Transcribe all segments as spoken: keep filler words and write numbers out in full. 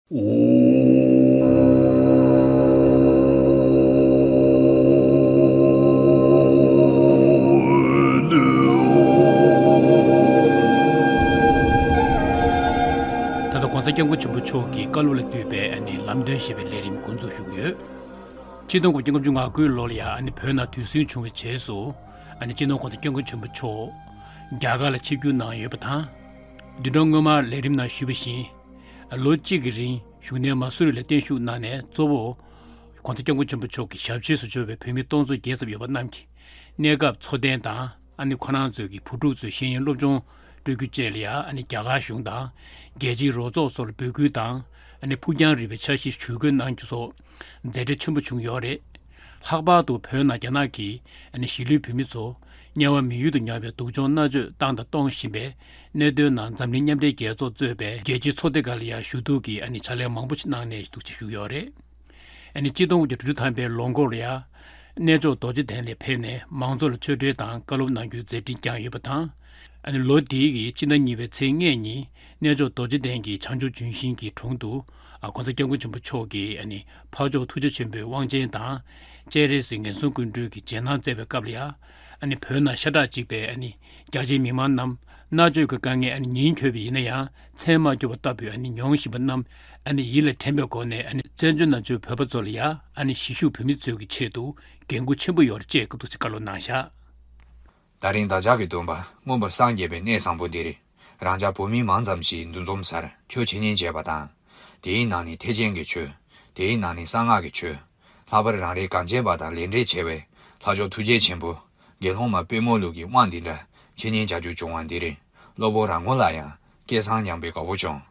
ད་ལྟ་༸གོང་ས་༸སྐྱབས་མགོན་ཆེན་པོ་མཆོག་གི་བཀའ་སློབ་ལ་ལྟོས་པའི་ཨ་ནི་ལམ་སྟོན་ཞེས་པའི་ལས་རིམ་འགོ་འཛུགས་ཞུ་གི་ཡོད། ཆིག་སྟོང་དགུ་བརྒྱ་ལྔ་བཅུ་ང་དགུ་ལོ་ལ་ཡང་ཨ་ནི་བོད་ནང་དུས་ཟིང་བྱུང་བའི་རྗེས་སུ། ཨ་ནི་སྤྱི་ནོར་༸གོང་ས་༸སྐྱབས་མགོན་ཆེན་པོ་མཆོག་རྒྱ་གར་ལ་ཆིབས་བསྒྱུར་གནང་ཡོད་པ་དང་། བདུན་ཕྲག་སྔོན་མར་ལས་རིམ་ནང་ཞུས་པ་བཞིན། ལོ་གཅིག་གི་རིང་བཞུགས་གནས་མ་སུ་རི་ལ་བརྟན་བཞུགས་གནང་ནས། གཙོ་བོ་༸གོང་ས་༸སྐྱབས་མགོན་ཆེན་པོ་མཆོག་གི་ཞབས་ཕྱི་སུ་འབྱོར་བའི་བོད་མི་སྟོང་ཚོ་བརྒྱད་ཙམ་ཡོད་པ་རྣམས་ཀྱི་གནས་སྐབས་འཚོ་རྟེན་དང་། ཨ་ནི་ཁོ་རང་ཚོའི་གི་བུ་ཕྲུག་ཚོའི་ཤེས་ཡོན་སློབ་སྦྱོང་སྤྲོད་རྒྱུ་བཅས་ལ་ཡང་ཨ་ནི་རྒྱ་གར་གཞུང་དང་། རྒྱལ་སྤྱིའི་རོགས་ཚོགས་སོགས་ལ་འབོད་སྐུལ་དང་། ཨ་ནི་ཕུགས་རྒྱང་རིང་བའི་འཆར་གཞི་ཇུས་འགོད་གནང་རྒྱུ་སོགས་མཛད་བྲེལ་ཆེན་པོ་བྱུང་ཡོད་རེད། ལྷག་པར་དུ་བོད་ནང་རྒྱ་ནག་གིས་ཨ་ནི་གཞིས་ལུས་བོད་མི་ཚོ་དམྱལ་བ་མི་ཡུལ་དུ་ཉར་བའི་སྡུག་སྦྱོང་མནར་གཅོད་བཏང་དང་གཏོང་བཞིན་པའི་གནད་དོན་ནང་འཛམ་གླིང་མཉམ་འབྲེལ་རྒྱལ་ཚོགས་གཙོས་པའི་རྒྱལ་སྤྱིའི་ཚོགས་སྡེ་ཁག་ལ་ཡང་ཞུ་གཏུག་གི་ཨ་ནི་ཕྱག་ལས་མང་པོ་ཞིག་གནང་ནས་འདུག་ཅེས་ཞུས་ཡོད་རེད། ཨ་ནི་ཆིག་སྟོང་དགུ་བརྒྱ་དྲུག་ཅུ་ཐམ་པའི་ལོ་འགོར་ལ་ཡང་གནས་མཆོག་རྡོ་རྗེ་གདན་ལ་ཕེབས་ནས་མང་ཚོགས་ལ་ཆོས་འབྲེལ་དང་བཀའ་སློབ་གནང་རྒྱུའི་མཛད་འཕྲིན་བསྐྱངས་ཡོད་པ་དང་། ཨ་ནི་ལོ་འདིའི་གི་སྤྱི་ཟླ་གཉིས་པའི་ཚེས་ལྔ་ཉིན་གནས་མཆོག་རྡོ་རྗེ་གདན་གྱི་བྱང་ཆུབ་ལྗོན་ཤིང་གི་དྲུང་དུ། ཨ་༸གོང་ས་༸སྐྱབས་མགོན་ཆེན་པོ་མཆོག་གིས་ཨ་ནི་འཕགས་མཆོག་ཐུགས་རྗེ་ཆེན་པོའི་དབང་ཆེན་དང་། སྤྱན་རས་གཟིགས་ངན་སོང་ཀུན་གྲོལ་གྱི་རྗེས་གནང་སྩལ་བའི་སྐབས་ལ་ཡང་། ཨ་ནི་བོད་ནང་ཤ་ཁྲག་གཅིག་པའི་ཨ་ནི་རྒྱ་ཆེའི་མི་མང་རྣམས་མནར་གཅོད་ཀྱི་དཀའ་ངལ་ཨ་ནི་ཉིན་འཁྱོལ་བ་ཡིན་ན་ཡང་མཚན་མ་སྐྱོར་བ་ལྟ་བུའི་ཨ་ནི་མྱོང་བཞིན་པ་རྣམས་ཨ་ནི་ཡིད་ལ་དྲན་པའི་སྒོ་ནས། ཨ་ནི་བཙན་བྱོལ་ནང་བཞུགས་བོད་པ་ཚོ་ལ་ཡང་ཨ་ནི་གཞིས་བཞུགས་བོད་མི་ཚོའི་གི་ཆེད་དུ་འགན་ཁུར་ཆེན་པོ་ཡོད་རེད་ཅེས་སྐུ་ཐུགས་ཀྱི་བཀའ་སློབ་གནང་བཞག། ད་རིང་བདག་ཅག་གི་སྟོན་པ་མངོན་པར་སངས་རྒྱས་པའི་གནས་བཟང་པོ་འདིར། རང་ཅག་བོད་མི་མང་ཙམ་ཞིག་འདུ་འཛོམས་སར་ཆོས་འཆད་ཉན་བྱས་པ་དང་། དེའི་ནང་ནས་ཐེག་ཆེན་གྱི་ཆོས། དེའི་ནང་ནས་གསང་སྔགས་ཀྱི་ཆོས། ལྷག་པར་རང་རེའི་གངས་ཅན་པ་དང་ལས་འབྲེལ་ཆེ་བའི་ལྷ་མཆོག་ཐུགས་རྗེ་ཆེན་པོ་དགེ་སློང་མ་དཔལ་མོ་ལུགས་ཀྱི་དབང་འདི་འདྲ་འཆད་ཉན་བྱ་རྒྱུ་བྱུང་བ་འདི་རེད། སློབ་དཔོན་རང་ངོ་ལ་ཡང་སྐལ་བཟང་མཉམ་པའི་དགའ་བོ་བྱུང་།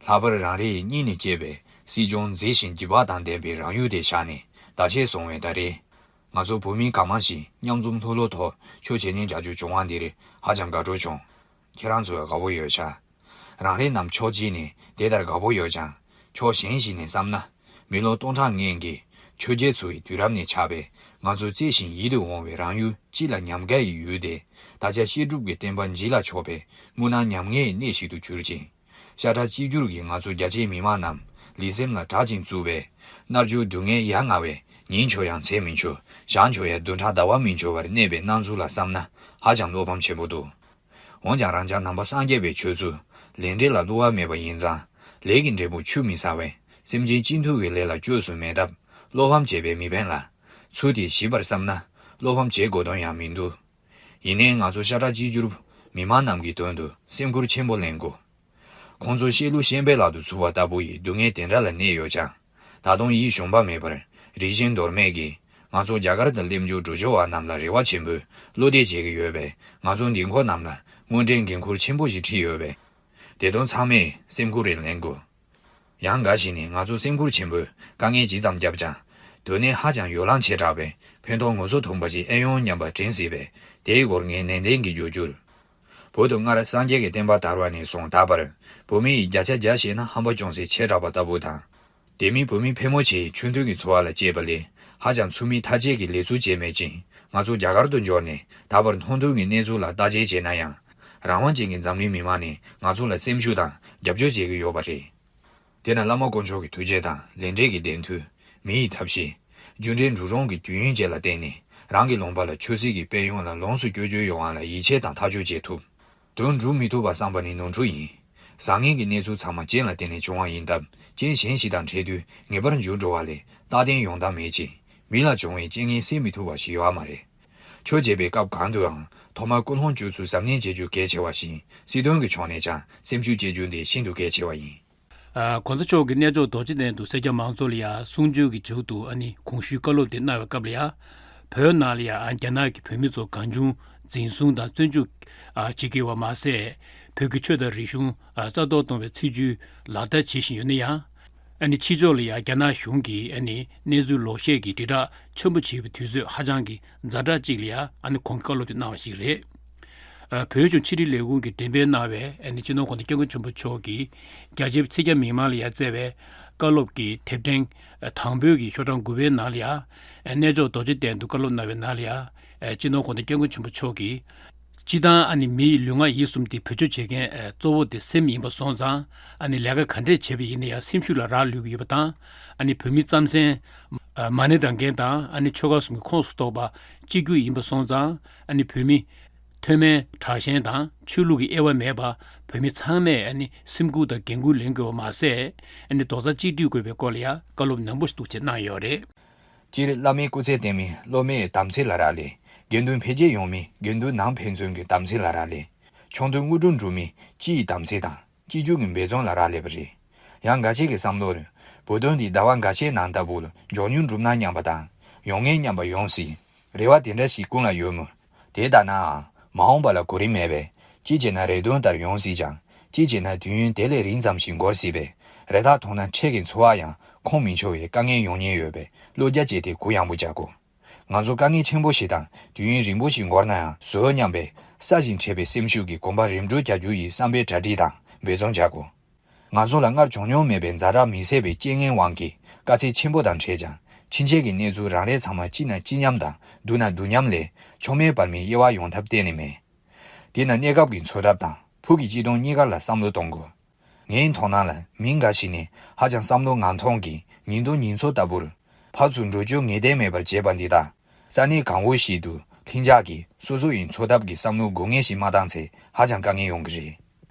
ལྷག་པར་རང་རེ་ཡི་སྙིང་ནས་གཅེས་པའི་སྲིད་སྐྱོང་མཛེས་ཤིང་བརྗིད་པ་དང་ལྡན་པའི་རང་ཡུལ་དེ་བཞག་ནས་ཟླ་ཤས་སོང་བའི་ད་རེས། ང་ཚོ་བོད་མི་གང་མང་ཞིག་མཉམ་འཛོམས་ལྷུག་ལྷུག་ཐོག་ཆོས་འཆད་ཉན་བྱ་རྒྱུ་བྱུང་བ་འདིར་ཧ་ཅང་དགའ་སྤྲོ་བྱུང་། ཁྱེད་རང་ཚོའི་དགའ་བོ་ཡོད་ཤག། རང་རེ་རྣམས་ཕྱོགས་གཅིག་ནས་དེ་ལྟར་དགའ་བོ་ཡོད་ཀྱང་། ཕྱོགས་གཞན་ཞིག་ནས་བསམ་ན། མི་ལོ་སྟོང་ཕྲག་སྔོན་གྱི་ཆོས་རྒྱལ་ཚོ་ཡི་དུས་རབས་ནས་ཆགས་པའི་ང་ཚོ་བརྩེ་ཞིང་ཡིད་དུ་འོང་བའི་རང་ཡུལ་སྤྱི་ལ་ཉམས་དགའ་ཡི་ཡུལ་དེ། ད་ཆ་བཤད་སྒྲུབ་ཀྱི་བསྟན་པ་འཇིག་ལ་ཕྱོགས་པའི་མུན་ནག་ཉམ་ངའི་གནས་ཤིག་ཏུ་གྱུར་ཅིང་། ཤ་ཁྲག་གཅིག་གྱུར་གྱི་ང་ཚོ་རྒྱ་ཆེའི་མི་མང་རྣམས་ལུས་སེམས་ལ་དྲག་ཅིང་རྩུབ་པའི་མནར་གཅོད་སྡུག་བསྔལ་ཡ་ང་བའི་ཉིན་འཁྱོལ་ཡང་མཚན་མི་འཁྱོལ། ཞག་འཁྱོལ་ཡང་བདུན་ཕྲག་ཟླ་བ་མི་འཁྱོལ་བར་གནས་པའི་སྣང་ཚུལ་ལ་བསམ་ན་ཧ་ཅང་བློ་ཕམ་ཆེན་པོ་འདུག། འོན་ཀྱང་རང་ཅག་ནང་པ་སངས་རྒྱས་པའི་ཆོས་ཚུལ་ལས་འབྲས་ལ་བསླུ་བ་མེད་པ་ཡིན་ཙང་། ལས་ཀྱི་འབྲས་བུ་ཆུད་མི་ཟ་བས་སེམས་ཅན་གཅིག་མཐུན་གྱི་ལས་ལ་བཅོས་སུ་མེད་སྟབས་བློ་ཕམ་བྱས་པས་མི་ཕན་ལ། ཚུལ་དེ་ཞིབ་པར་བསམ་ན་བློ་ཕམ་བྱེད་དགོས་དོན་ཡང་མི་འདུག། ཡིན་ནའི་ང་ཚོ་ཤ་ཁྲག་གཅིག་གྱུར་མི་མང་རྣམས་ཀྱི་དོན་དུ་སེམས་ཁུར་ཆེན་པོ་ལེན་དགོས། ཁོང་ཚོ་བཤད་ལུགས་ཤན་པའི་ལག་ཏུ་ཚུད་པ་ལྟ་བུ་ཡི་སྡུག་བསྔལ་དེ་འདྲ་ལ་གནས་ཡོད་ཀྱང་། ད་དུང་ཡིད་གཞུངས་པ་མེད་པར་རིགས་ཞེན་འདོར་མེད་ཀྱིས་ང་ཚོ་རྒྱ་གར་དུ་སླེབས་འབྱོར་འགྲོ་ཆོག་པ་རྣམས་ལ་རེ་བ་ཆེན་པོས་བློ་གཏད་བྱེད་ཀྱི་ཡོད་པས། ང་ཚོ་འདི་འཁོར་རྣམས་ལ་དངོས་འབྲེལ་འགན་ཁུར་ཆེན་པོ་ཞིག་འཁྲི་ཡོད་པས། དེ་དོན་ཚང་མས་སེམས་ཁུར་རེ་ལེན་དགོས། ཡང་འགའ་ཞིག་ནས་ང་ཚོ་སེམས་ཁུར་ཆེན་པོས་དཀའ་ངལ་ཇི་ཙམ་བརྒྱབ་ཀྱང་། དོན་གནད་ཧ་ཅང་ཡོ་ལང་ཆེ་དྲགས་པས་ཕན་ཐོགས་ངོ་སོ་ཐོན་པ་ཞིག་ཨེ་ཡོང་སྙམ་པ་དྲན་སྲིད་པས། དེའི་སྐོར་ངས་ནན་ཏན་གྱིས་བརྗོད་རྒྱུར། བོད་དུ་སྔར་སངས་རྒྱས་ཀྱི་བསྟན་པ་དར་བ་ནས་བཟུང་ད་བར། བོད་མི་ཡིས་བརྒྱ་ཆ་བརྒྱ་བཤད་ན་ཧམ་པ་ཅུང་ཟད་ཆེ་དྲགས་པ་ལྟ་བུ་དང་། དེ་མིན་བོད་མི་ཕལ་མོ་ཆེའི་ཆོས་མཐུན་གྱི་འཚོ་བ་ལ་སྤྱད་པ་ལས་ཧ་ཅང་ཚུགས་མི་ཐ་ཆད་ཀྱི་ལས་ཚུལ་བྱས་མེད་ཅིང་། ང་ཚོ་རྒྱ་གར་དུ་འབྱོར་ནས་ད་བར་ཐོག་མཐུན་གྱི་གནས་ཚུལ་ལ་བརྟག་དཔྱད་བྱས་ན་ཡང་། རང་དབང་ཅན་གྱི་འཛམ་གླིང་མི་མང་ནས་ང་ཚོ་ལ་སེམས་ཤུགས་དང་རྒྱབ་སྐྱོར་བྱེད་ཀྱི་ཡོད་པ་རེད། དེ་ནི་བླ་མ་དཀོན་མཆོག་གི་ཐུགས་རྗེ་དང་ལས་འབྲས་ཀྱི་བདེན་མཐུ། མི་ཡི་ཐབས་ཤེས། རྒྱུ་འབྲས་འགྲུབ་རུང་གི་དུས་ཡུན་བཅས་ལ་བརྟེན་ནས་རང་གི་ལུང་པ་ལ་ཆོས་སྲིད་ཀྱི་དཔལ་ཡོན་ལ་ལོངས་སུ་སྤྱོད་རྒྱུ་ཡོང་བ་ལ་ཡིད་ཆེས་དང་ཐག་གཅོད་བྱེད་ཐུབ། དོན་འགྲུབ་མི་ཐུབ་པ་བསམ་པ་ནི་ནོར་འཁྲུལ་ཡིན། བཟང་ངན་གྱི་གནས་ཚུལ་ཚང་མ་རྐྱེན་ལ་བརྟེན་ནས་བྱུང་བ་ཡིན་སྟབས། རྐྱེན་གཞན་ཞིག་དང་འཕྲད་དུས་ངེས་པར་འགྱུར་འགྲོ་བ་ལས་རྟག་བརྟན་ཡོང་ཐབས་མེད་ཅིང་། མི་ལ་བྱུང་བའི་རྐྱེན་ངན་སེལ་མི་ཐུབ་པ་ཞིག་ཡོད་མ་རེད། ཆོས་བྱེད་པའི་སྐབས་གང་དུའང་ཐོག་མར་ཀུན་སློང་སྤྱོད་ཚུལ་གཟབ་ནན་བྱེད་རྒྱུ་གལ་ཆེ་བ་བཞིན། སྲིད་དོན་གྱི་ཕྱོགས་ནས་ཀྱང་སེམས་ཤུགས་བསྐྱེད་རྒྱུ་འདི་ཤིན་ཏུ་གལ་ཆེ་བ་ཡིན། ཨ། ༸གོང་ས་མཆོག་གིས་གནས་མཆོག་རྡོ་རྗེ་གདན་དུ་སེར་སྐྱ་མང་ཚོགས་ལ་ཡང་གསུང་ཆོས་ཀྱི་མཇུག་ཏུ་ཨ་ནི་གོང་ཞུས་བཀའ་སློབ་དེ་གནང་བའི་སྐབས་ལ་ཡང་། བོད་ནང་ལ་ཡང་རྒྱ་ནག་གི་བོད་མི་ཚོ་གང་བྱུང་འཛིན་བཟུང་དང་བཙོན་འཇུག་ཨ། བྱེད་ཀྱི་ཡོད་པ་མ་ཟད། བོད་ཀྱི་ཆོས་དང་རིག་གཞུང་ཨ། རྩ་གཏོར་གཏོང་བའི་སྲིད་བྱུས་ལག་བསྟར་བྱེད་བཞིན་ཡོད་ན་ཡང་། ཨ་ནི་ཕྱི་ཕྱོགས་ལ་ཡང་རྒྱ་ནག་གཞུང་གིས་ཨ་ནི་གནས་ཚུལ་ལོག་བཤད་ཀྱི་དྲིལ་བསྒྲགས་ཆེན་པོ་བྱེད་པའི་དུས་ཚོད་ཧ་ཅང་གི་ཛ་དྲག་ཅིག་ལ་ཡང་ཨ་ནི་ཁོང་གིས་བཀའ་སློབ་དེ་གནང་བ་ཞིག་རེད། ཨ། བོད་གཞུང་ཕྱི་དྲིལ་ལས་ཁུངས་ཀྱིས་འགྲེམས་སྤེལ་གནང་བའི་ཨ་ནི་སྤྱི་ནོར་༸གོང་ས་༸སྐྱབས་མགོན་ཆེན་པོ་མཆོག་གིས་རྒྱ་ཆེའི་ཕྱི་རྒྱལ་མི་མང་ལ་ཡང་བསྩལ་བའི་བཀའ་སློབ་ཀྱི་དེབ་ཕྲེང་དང་པོའི་གི་ཤོག་གྲངས་དགུ་པའི་ནང་ལ་ཡང་། གནས་མཆོག་རྡོ་རྗེ་གདན་དུ་བཀའ་སློབ་གནང་བའི་ནང་ལ་ཡང་། སྤྱི་ནོར་༸གོང་ས་༸སྐྱབས་མགོན་ཆེན་པོ་མཆོག་གིས། སྤྱིར་བཏང་ཨ་ནི་མི་ཡི་ལུས་ངག་ཡིད་གསུམ་དེ་བེད་སྤྱོད་བྱེད་མཁན་ཨ་གཙོ་བོ་དེ་སེམས་ཡིན་པ་སོང་ཙང་། ཨ་ནི་ལས་ཀ་ག་འདྲས་བྱས་པ་ཡིན་ན་ཡང་སེམས་ཤུགས་ལ་རག་ལུས་ཀྱི་ཡོད་པ་དང་། ཨ་ནི་བོད་མི་རྩམ་ཟན་ཨ་མ་ཎི་བགྲང་མཁན་དང་། ཨ་ནི་ཆོ་ག་གསུམ་གྱི་ཁོངས་སུ་གཏོགས་པ་གཅིག་གྱུར་ཡིན་པ་སོང་ཙང་། ཨ་ནི་བོད་མི་མཐོ་དམན་དྲག་ཞན་དང་ཆོས་ལུགས་ཀྱི་དབྱེ་བ་མེད་པར་བོད་མི་ཚང་མས་ཨ་ནི་སེམས་ཁུར་དང་འགན་ཁུར་ལེན་དགོས་པ་མ་ཟད། ཨ་ནི་རྡོག་རྩ་གཅིག་སྒྲིལ་དགོས་པའི་སྐོར་ལ་ཡང་བཀའ་སློབ་ནན་པོ་ཞིག་འདུག་སེ་གནང་ཡོད་རེད། སྤྱིར་བླ་མའི་སྐུ་ཚེ་བརྟན་མིན་སློབ་མའི་དམ་ཚིག་ལ་རག་ལས། དགེ་འདུན་འཕེལ་རྒྱས་ཡོང་མིན་དགེ་འདུན་ནང་ཕན་ཚུན་གྱི་དམ་ཚིག་ལ་རག་ལས། ཆོས་འདུན་དངོས་གྲུབ་འགྲུབ་མིན་སྤྱི་ཡི་དམ་ཚིག་དང་སྤྱི་རྒྱུ་གི་འབད་བརྩོན་ལ་རག་ལས་པ་རེད། ཡང་འགའ་ཤས་ཀྱི་བསམ་བློར། བོད་དོན་འདི་ཟླ་བ་འགའ་ཤས་ནང་ལྟ་བུར་མགྱོགས་མྱུར་འགྲུབ་ན་སྙམ་པ་དང་། ཡོང་ངེས་སྙམ་པ་ཡོང་སྲིད། རེ་བ་དེ་འདྲ་ཞིག་ཀུན་ལ་ཡོད་མོད། དེ་ལྟ་ནའང་། མ་འོངས་པ་ལ་གོ་རིམ་མེད་པས། གཅིག་བྱས་ན་རེ་འདུན་ལྟར་ཡོང་སྲིད་ཀྱང་། གཅིག་བྱས་ན་དུས་ཡུན་དེ་ལས་རིང་ཙམ་ཞིག་འགོར་སྲིད་པས། རེ་ཐག་ཐུང་ན་འཕྲལ་གྱི་འཚོ་བ་ཡང་ཁོང་མི་ཆུད་པའི་དཀའ་ངལ་ཡོང་ཉེན་ཡོད་པས་བློ་རྒྱ་བསྐྱེད་དེ་གུ་ཡངས་པོ་བྱ་དགོས། ང་ཚོ་དཀའ་ངལ་ཆེན་པོ་ཞིག་དང་དུས་ཡུན་རིང་པོ་ཞིག་འགོར་ན་ཡང་བཟོད་སྙམ་པའི་སྲ་ཞིང་མཁྲེགས་པའི་སེམས་ཤུགས་ཀྱིས་གོམ་པ་རིམ་འགྲོ་རྒྱག་རྒྱུ་ཡི་བསམ་པའི་གྲ་སྒྲིག་དང་འབད་བརྩོན་བྱ་དགོས། ང་ཚོ་ལ་སྔར་བྱུང་མྱོང་མེད་པའི་ཛ་དྲག་མི་བཟད་པའི་རྐྱེན་ངན་དབང་གིས་དཀའ་ཚེགས་ཆེན་པོ་དང་འཕྲད་ཀྱང་། ཕྱིན་ཆད་ཀྱི་གནས་ཚུལ་རང་རེ་ཚང་མ་སྐྱིད་ན་སྐྱིད་མཉམ་དང་སྡུག་ན་སྡུག་མཉམ་ལས་ཆོ་མེད་བར་མའི་དབྱེ་བ་ཡོང་ཐབས་གཏན་ནས་མེད། དེས་ན་གནས་སྐབས་ཀྱི་འཚོ་ཐབས་དང་ཕུགས་ཀྱི་སྐྱིད་གདུང་གཉིས་ཀ་ལ་བསམ་བློ་གཏོང་དགོས། ངའི་མཐོང་སྣང་ལ་མི་འགའ་ཞིག་ནས་ཧ་ཅང་བསམ་བློ་ངང་ཐོག་གི་ཉིན་ཐོ་ཉིན་འཚོ་ལྟ་བུར། ཕར་ཚུར་འགྲོ་སྐྱོད་ངེས་གཏན་མེད་པར་བྱེད་པ་འདི་དག་ས་གནས་གང་བོ་ཞིག་ཏུ་ལྷིང་འཇགས་ཀྱིས་སོ་སོ་ཡི་འཚོ་ཐབས་ཀྱི་བསམ་བློ་སྒོ་ངའི་ཞིག་མ་བཏང་ཚེ་ཧ་ཅང་དཀའ་ངལ་ཡོང་གི་རེད།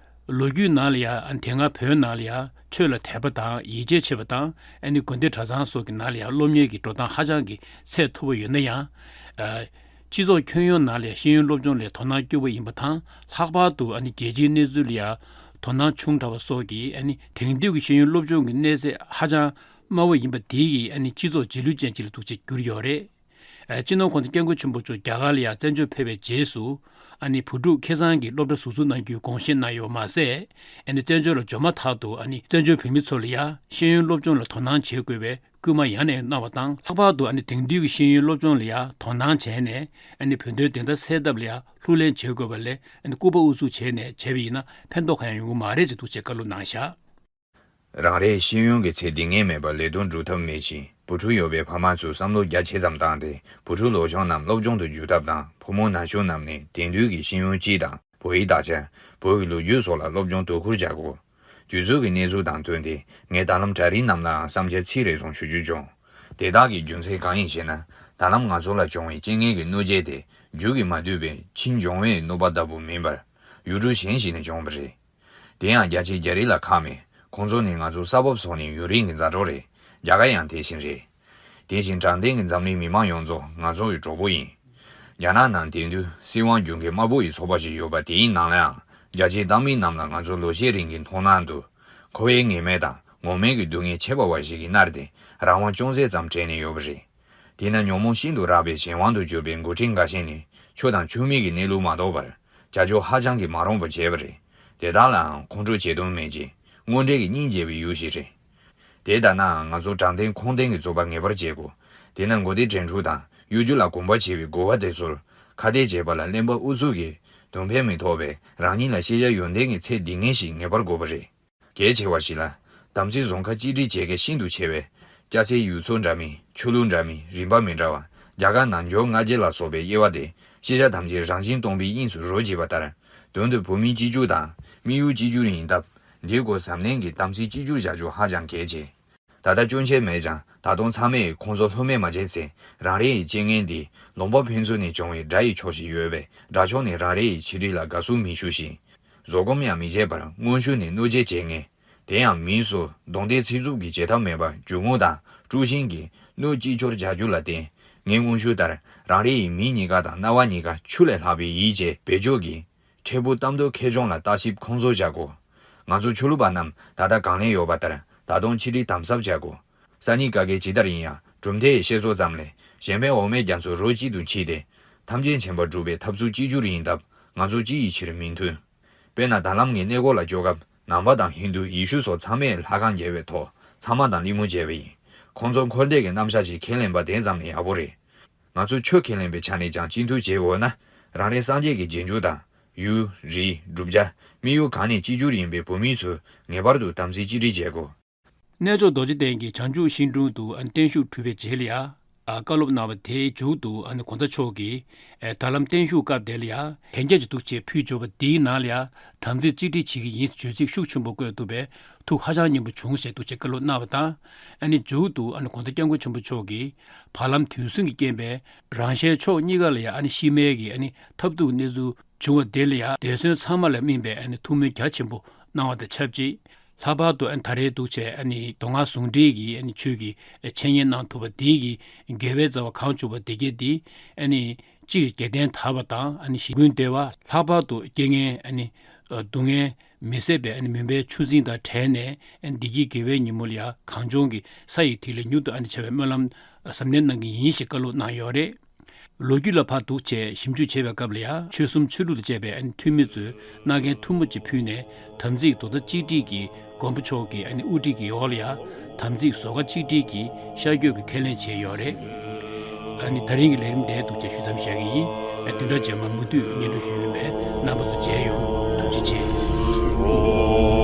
ལོ་རྒྱུས་ནང་ལ་ཡང་དེ་སྔ་བོད་ནང་ལ་ཡང་ཆོས་ལ་དད་པ་དང་ཡིད་ཆེས་ཆེ་བ་དང་། ཨ་ནི་དགོན་སྡེ་གྲྭ་ཚང་སོགས་ཀྱི་ནང་ལ་ཡང་སློབ་གཉེར་གྱི་འགྲོ་སྟངས་ཧ་ཅང་གི་ཚད་མཐོ་པོ་ཡོད་ན་ཡང་། ཨ། སྤྱི་ཚོགས་ཁྱོན་ཡོངས་ནང་ལ་ཡང་ཤེས་ཡོན་སློབ་སྦྱོང་ལ་དོ་སྣང་སྐྱོ་བོ་ཡིན་པ་དང་། ལྷག་པར་དུ་ཨ་ནི་རྒྱལ་སྤྱིའི་གནས་ཚུལ་ལ་ཡང་དོ་སྣང་ཆུང་དྲགས་པ་སོགས་ཀྱིས། ཨ་ནི་དེང་དུས་ཀྱི་ཤེས་ཡོན་སློབ་སྦྱོང་གི་གནས་ཚད་ཧ་ཅང་དམའ་བོ་ཡིན་པ་དེ་ཡིས་ཨ་ནི་སྤྱི་ཚོགས་རྗེས་ལུས་ཅན་ཅིག་ལ་འདུག་སེ་གྱུར་ཡོད་རེད། ཨ། སྤྱི་ནོར་༸གོང་ས་༸སྐྱབས་མགོན་ཆེན་པོ་མཆོག་རྒྱ་གར་ལ་ཡང་བཙན་བྱོལ་ཕེབས་པའི་རྗེས་སུ། ཨ་ནི་བོད་ཕྲུག་ཁེ་གཙང་གི་སློབ་གྲྭ་ཟུར་འཛུགས་གནང་རྒྱུའི་དགོངས་བཞེས་གནང་ཡོད་པ་མ་ཟད། ཨ་ནི་བཙན་བྱོལ་ལ་འབྱོར་མ་ཐག་ཏུ་ཨ་ནི་བཙན་བྱོལ་བོད་མི་ཚོ་ལ་ཡང་ཤེས་ཡོན་སློབ་སྦྱོང་ལ་དོ་སྣང་བྱེད་དགོས་པའི་སྐུལ་མ་ཡང་ནས་གནང་བ་དང་། ལྷག་པར་དུ་ཨ་ནི་དེང་དུས་ཀྱི་ཤེས་ཡོན་སློབ་སྦྱོང་ལ་ཡང་དོ་སྣང་བྱས་ནས། ཨ་ནི་བོད་དོན་བདེན་མཐའ་གསལ་ཐབས་ལ་ཡང་ལྷུར་ལེན་བྱེད་དགོས་པ་ལས། ཨ་ནི་སྐུར་པ་ཨུ་ཚུགས་བྱས་ནས་བྱས་པ་ཡིན་ན་ཕན་ཐོགས་གང་ཡང་ཡོང་གི་མ་རེད་ཅེས་འདུག་སེ་བཀའ་སློབ་གནང་བཞག་རང་རེའི་ཤེས་ཡོན་གྱི་ཚད་ལྡན་ངེས་མེད་པར་ལས་དོན་སྒྲུབ་ཐབས་མེད་ཅིང་། བུ་ཕྲུག་ཡོད་པའི་ཕ་མ་ཚོས་བསམ་བློ་རྒྱ་ཆེ་ཙམ་བཏང་སྟེ། བུ་ཕྲུག་ལོ་ཆུང་རྣམས་སློབ་སྦྱོང་དུ་འཇུག་ཐབས་དང་། ཕོ་མོ་ན་གཞོན་རྣམས་ནས་དེང་དུས་ཀྱི་ཤེས་ཡོན་སྤྱི་དང་། བོད་ཡིག་དག་ཆ། བོད་ཀྱི་ལོ་རྒྱུས་སོགས་ལ་སློབ་སྦྱོང་དོ་ཁུར་བྱ་དགོས། དུས་ཚོད་ཀྱི་གནས་ཚུལ་དང་བསྟུན་ཏེ། ངས་ད་ལམ་གྲྭ་རིགས་རྣམས་ལའང་བསམ་འཆར་ཚིག་རེ་ཟུང་ཞུ་རྒྱུ་བྱུང་། དེ་དག་གི་རྒྱུ་མཚན་གང་ཡིན་ཞེ་ན། ད་ལམ་ང་ཚོ་ལ་བྱུང་བའི་རྐྱེན་ངན་གྱི་གནོད་འགྱེད་དེ། རྒྱུ་གིས་མ་བསྡུས་པའི་ཕྱིས་འབྱུང་བའི་གནོད་པ་ལྟ་བུ་མིན་པར། ཡུལ་གྲུ་གཞན་ཞིག་ནས་བྱུང་བ་རེད། དེ་ཡང་རྒྱ་ཆེའི་རྒྱ་རིགས་ལ་ཁག་མེད། ཁོང་ཚོ་ནི་ང་ཚོ་ས་བབ་སོགས་ནས་ཡུན་རིང་གི་མཛའ་གྲོགས་རེད། རྒྱ་གར་ཡང་དེ་བཞིན་རེད། དེ་བཞིན་དྲང་བདེན་གྱི་འཛམ་གླིང་མི་མང་ཡོངས་རྫོགས་ང་ཚོ་ཡི་གྲོགས་པོ་ཡིན། རྒྱ་ནག་ནང་དེང་དུས་སྲིད་དབང་རྒྱུན་གྱི་དམར་པོ་ཡི་ཚོགས་པ་ཞིག་ཡོད་པ། དེའི་ནང་ལའང་རྒྱ་ཆེའི་ཏང་མི་རྣམས་ལ་ང་ཚོ་ལོ་ཤས་རིང་གི་མཐོང་སྣང་དུ། འཁོར་བའི་ངེས་མེད་དང་ངོ་མའི་གི་སྡུག་བསྔལ་ཁྱད་པར་བ་ཞིག་གིས་མནར་ཏེ། རང་དབང་ཅུང་ཟད་ཙམ་བྲལ་ནས་ཡོད་པ་རེད། དེས་ན་ཉོན་མོངས་ཤིན་ཏུ་རགས་པའི་གཞན་དབང་དུ་གྱུར་པའི་འགོ་ཁྲིད་འགའ་ཤས་ནི་ཆོས་དང་ཆོས་མིན་གྱི་གནས་ལུགས་མ་རྟོགས་པར་བྱ་སྤྱོད་ཧ་ཅང་གི་མ་རུངས་པ་བྱས་པ་རེད། དེ་དག་ལའང་ཁོང་ཁྲོ་བྱེད་དོན་མེད་ཅིང་དངོས་འབྲེལ་གྱི་སྙིང་རྗེ་བའི་ཡུལ་ཞིག་རེད། དེ་ལྟ་ནའང་ང་ཚོ་དྲང་བདེན་ཁུངས་ལྡན་གྱི་རྩོད་པ་ངེས་པར་བྱེད་དགོས། དེས་ན་མགོ་བདེ་དྲན་འཕྲུལ་དང་གཡོ་སྒྱུ་ལ་གོམས་པ་བྱེད་པའི་རྒོལ་བ་དེ་ཚོར་ཁ་གཏད་བྱེད་པ་ལ་གླེན་པ་ཨུ་ཚུགས་ཀྱིས་དོན་ཕན་མི་ཐོགས་པས། རང་ཉིད་ལ་ཤེས་བྱ་ཡོན་ཏན་གྱི་ཚད་འདི་ངེས་ཤིག་ངེས་པར་དགོས་པ་རེད། གལ་ཆེ་བ་ཞིག་ལ། དམ་ཚིག་རྫོང་ཁ་གཅིག་སྒྲིལ་བྱེད་མཁན་ཤིན་ཏུ་ཆེ་བས། སྐྱ་སེར་ཡུལ་ཚོ་འདྲ་མིན། ཆོས་ལུགས་འདྲ་མིན། རིག་པ་མི་འདྲ་བ། རྒྱ་གར་ནང་འཇོག་སྔ་རྗེས་ལ་སོགས་པའི་དབྱེ་བ་དེ། ཤེས་བྱ་ཐམས་ཅད་རང་བཞིན་སྟོང་པའི་དབྱིངས་སུ་རོ་གཅིག་པ་ལྟར། དོན་དུ་བོད་མི་གཅིག་གྱུར་དང་། དམིགས་ཡུལ་གཅིག་གྱུར་ཡིན་སྟབས། འདིའི་སྐོར་གཟབ་ནན་གྱིས་དམ་ཚིག་གཅིག་གྱུར་བྱ་རྒྱུ་ཧ་ཅང་གལ་ཆེ། ད་ལྟ་སྐྱོན་ཆ་མེད་ཀྱང་། ད་དུང་ཚང་མས་ཁོང་ཚོ་ལྷོད་མེད་མ་བྱས་ཚེ། རང་རེ་ཡི་རྐྱེན་ངན་འདི་ལུང་པ་ཕན་ཚུན་ནས་བྱུང་བའི་དགྲ་ཡི་ཕྱོགས་ཤིག་ཡོད་པས། དགྲ་ཕྱོགས་ནས་རང་རེ་ཡི་ཆིག་སྒྲིལ་ལ་དགའ་བསུ་མི་ཞུ་ཞིང་། བཟོད་སྒོམ་ཡང་མི་བྱེད་པར་མངོན་ཤུགས་ནས་གནོད་བྱེད་བྱེད་མཁན། དེ་ཡང་མིས་སུ་གདོང་གཏད་ཚིག་རྩུབ་ཀྱི་བྱེད་ཐབས་མེད་པར་ཇུས་ངོ་དང་དཀྲུག་ཤིང་གིས་གནོད་ཅི་འཆོར་བྱ་རྒྱུ་ལ་བརྟེན། ངའི་མངོན་ཤུགས་ལྟར་རང་རེ་ཡི་མིག་གཉིས་ཀ་དང་རྣ་བ་གཉིས་ཀ་ཆུ་ལས་ལྷག་པའི་ཡིད་བྱེད་བེད་སྤྱོད་ཀྱིས། འཕྲལ་ཕུགས་གཏམ་འདོད་ཁེ་གྱོང་ལ་བརྟག་ཞིབ་ཁོང་ཚོ་བྱ་དགོས། ང་ཚོ་ཆོས་ལུགས་པ་རྣམས་ད་ལྟ་གང་ལས་ཡོད་པ་ལྟར་ད་དུང་ཆིག་སྒྲིལ་དམ་ཟབ་བྱ་དགོས། སང་ཉིན་ག་གེ་ཇི་ལྟར་ཡིན་ཡང་གྲུབ་མཐའི་བཤད་སྲོལ་ཙམ་ལས་གཞན་ཕན་འོག་མའི་རྒྱ་མཚོ་རོ་གཅིག་ཏུ་འཁྱིལ་ཏེ། ཐམས་ཅད་མཁྱེན་པར་སྒྲུབ་པའི་ཐབས་ཚུལ་གཅིག་གྱུར་ཡིན་སྟབས་ང་ཚོ་སྤྱི་ཡི་ཕྱིར་མི་མཐུན། དཔེར་ན་ད་ལམ་ངའི་གནས་སྐོར་ལ་འགྱོ་སྐབས་ནང་པ་དང་ཧིན་རྡུ་ཡེ་ཤུ་སོགས་ཚང་མས་ལྷ་ཁང་བརྒྱབ་པའི་ཐོག་ཚང་མ་དང་གླེང་མོལ་བྱས་པ་ཡིན། ཁོང་ཚོ་འཁོར་འདས་ཀྱི་རྣམ་གཞག་ཅིག་ཁས་ལེན་པ་དེ་ཙམ་ནས་ཡག་པོ་རེད། ང་ཚོ་ཆོས་ཁས་ལེན་པའི་ཆ་ནས་ཀྱང་གཅིག་མཐུན་བྱེད་འོས་ན། རང་རེ་སངས་རྒྱས་ཀྱི་རྗེས་འཇུག་དང་། ཡུལ། རིགས། བསྒྲུབ་བྱ། དམིགས་ཡུལ་གང་ནས་གཅིག་གྱུར་ཡིན་པའི་བོད་མི་ཚོས་ངེས་པར་དུ་དམ་ཚིག་གཅིག་སྒྲིལ་བྱེད་དགོས། གནས་མཆོག་རྡོ་རྗེ་གདན་གྱི་བྱང་ཆུབ་ཤིང་དྲུང་དུ་བརྟན་བཞུགས་གྲུབ་པའི་རྗེས་ལ་ཡང་ བཀའ་སློབ་གནང་བ་དེའི་མཇུག་ཏུ་ཨ་ནི་དགོང་དག་མཆོག་གིས་ཨེ་ད་ལམ་བརྟན་བཞུགས་སྐབས་དེ་ལ་ཡང་གན་རྒྱ་ཅིག་འདུག་ཅེས་ཕུལ་འབྱོར་བ་འདིའི་ནང་ལ་ཡང་དམ་ཚིག་གཅིག་སྒྲིལ་བྱེད་ཀྱི་ཡིན་བརྗོད་ཚིག་ཤུགས་ཆེན་པོ་བཀོད་འདུག་པས་ཐུགས་ཧ་ཅང་སྙན་པོ་བྱུང་ཞེས་འདུག་ཅེས་བཀའ་སློབ་གནང་བ་དང་། ཨ་ནི་མཇུག་ཏུ་ཨ་ནི་དགོང་དག་སྐྱབས་མགོན་ཆེན་པོ་མཆོག་གིས་བར་ལམ་དུས་ཟིང་གི་རྐྱེན་པས་རང་གཞན་ཕྱོགས་གཉིས་ཀ་ལ་ཡང་ཨ་ནི་ཤི་རྨས་ཀྱི་ཨ་ནི་ཐབས་སྡུག་གནས་ཚུལ་བྱུང་བ་དེ་ལ་ཡང་འདས་གསོན་ཚང་མ་ལ་སྨིན་པའི་ཨ་ནི་ཐུགས་སྨོན་རྒྱ་ཆེན་པོ་གནང་བ་དང་ཆབས་ཅིག་ལྷག་པར་དུ་ཨ་ནི་ད་རེས་འདུག་བྱས་ཨ་ནི་མདོ་སྔགས་ཟུང་འབྲེལ་གྱི་ཨ་ནི་ཆོས་ཀྱི་འཆད་ཉན་གནང་ཐུབ་པ་འདི་གིས་དགེ་བའི་རྩ་བ་གང་བྱུང་བ་དེ་གས་འདི་ཨ་ནི་སྤྱིར་རྒྱལ་བསྟན་དར་བ་དང་ཨ་ནི་གཞིས་ཀུན་བདེ་བ། ལྷག་པར་དུ་རྐྱེན་ངན་ཨ་ནི་སྡུག་བསྔལ་མི་བཟད་པའི་ཨ་ནི་མུན་པའི་ཆུ་འཛིན་དང་བྲལ་ནས་ཨ་ནི་བདེ་སྐྱིད་དགེ་བའི་ཉིན་མོ་ལ་ཡང་གངས་ལྗོངས་ཀྱི་ས་ཡི་ཐིག་ལེ་མྱུར་དུ་ཨ་ནི་འཆར་བའི་སྨོན་ལམ་གཟབ་ནན་གནང་གི་ཡིན་ཞེས་བཀའ་སློབ་གནང་ཡོད་རེད། ལོ་རྒྱུས་ལ་ཕར་འདུག་བྱས་ཞིབ་འཇུག་བྱེད་པའི་སྐབས་ལ་ཡང་ཆོལ་གསུམ་ཆོས་ལུགས་དང་བཅས་པའི་ཨ་ནི་འཐུས་མི་ཚོས་མནའ་གན་ཐུན་མོང་ཅིག་ཕུལ་ནས་དམ་ཚིག་རྡོག་རྩ་གཅིག་སྒྲིལ་གྱིས་མགོན་པོ་མཆོག་གི་ཨ་ནི་དབུ་ཁྲིད་ཀྱི་འོག་ལ་ཡང་དམ་ཚིག་ཟོལ་ཁ་གཅིག་སྒྲིལ་གྱིས་ཤར་བསྐྱོད་ཀྱི་ཁས་ལེན་བྱས་ཡོད་རེད། ཨ་ནི་ད་རིང་གི་ལས་རིམ་དེ་འདུག་བྱས་ཞུ་མཚམས་བཞག་གི་ཡིན། ཨ་བདུན་ཕྲག་རྗེས་མ་མུ་མཐུད་སྙན་སྒྲོན་ཞུ་ཡོང་བས་རྣམ་པ་ཚོ་མཇལ་ཡོང་། ཐུགས་རྗེ་ཆེ།